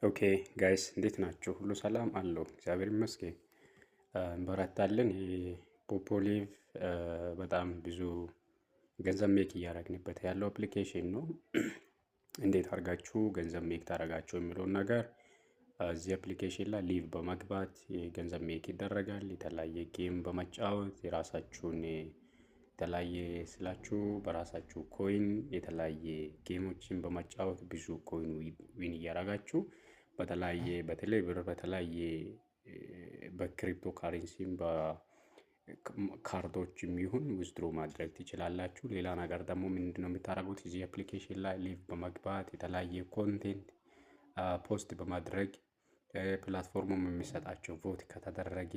Okay guys፣ እንዴት ናችሁ? ሁሉ ሰላም አለው? እግዚአብሔር ይመስገን። እንበረታለን። Poppo Live በጣም ብዙ ገንዘብ make እያደረግንበት ያለው application ነው። እንዴት አድርጋችሁ ገንዘብ make ታደርጋችሁ የሚለውን ነገር፣ እዚህ application ላይ live በመግባት ገንዘብ make ይደረጋል። የተለያየ game በመጫወት፣ የራሳችሁን የተለያየ ስላችሁ በራሳችሁ coin የተለያየ game ኦችን በመጫወት ብዙ coin win እያደረጋችሁ፣ በተለያየ በተለይ ብር፣ በተለያየ በክሪፕቶ ካሬንሲም በካርዶችም ይሁን withdraw ማድረግ ትችላላችሁ። ሌላ ነገር ደግሞ ምንድነው የምታደርጉት? እዚህ application ላይ live በመግባት፣ የተለያየ content post በማድረግ፣ platform ኡም የሚሰጣቸው vote ከተደረገ፣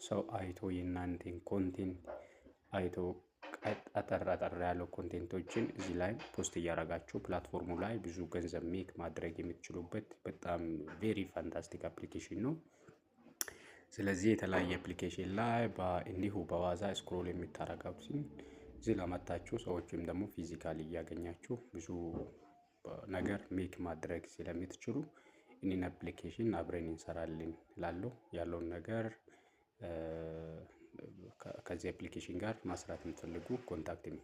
ሰው አይቶ የእናንተን content አይቶ፣ አጠር አጠር ያለው content ኦችን እዚህ ላይ post እያደረጋችሁ platform ኡ ላይ ብዙ ገንዘብ make ማድረግ የምትችሉበት በጣም very fantastic application ነው። ስለዚህ የተለያየ application ላይ እንዲሁ በዋዛ scroll የምታረጉትን እዚህ ላመጣችሁ ሰዎችም ደግሞ physically እያገኛችሁ ብዙ ነገር make ማድረግ ስለምትችሉ ይህንን application አብረን እንሰራለን እላለሁ። ያለውን ነገር ከዚህ application ጋር መስራት የምትፈልጉ contact me።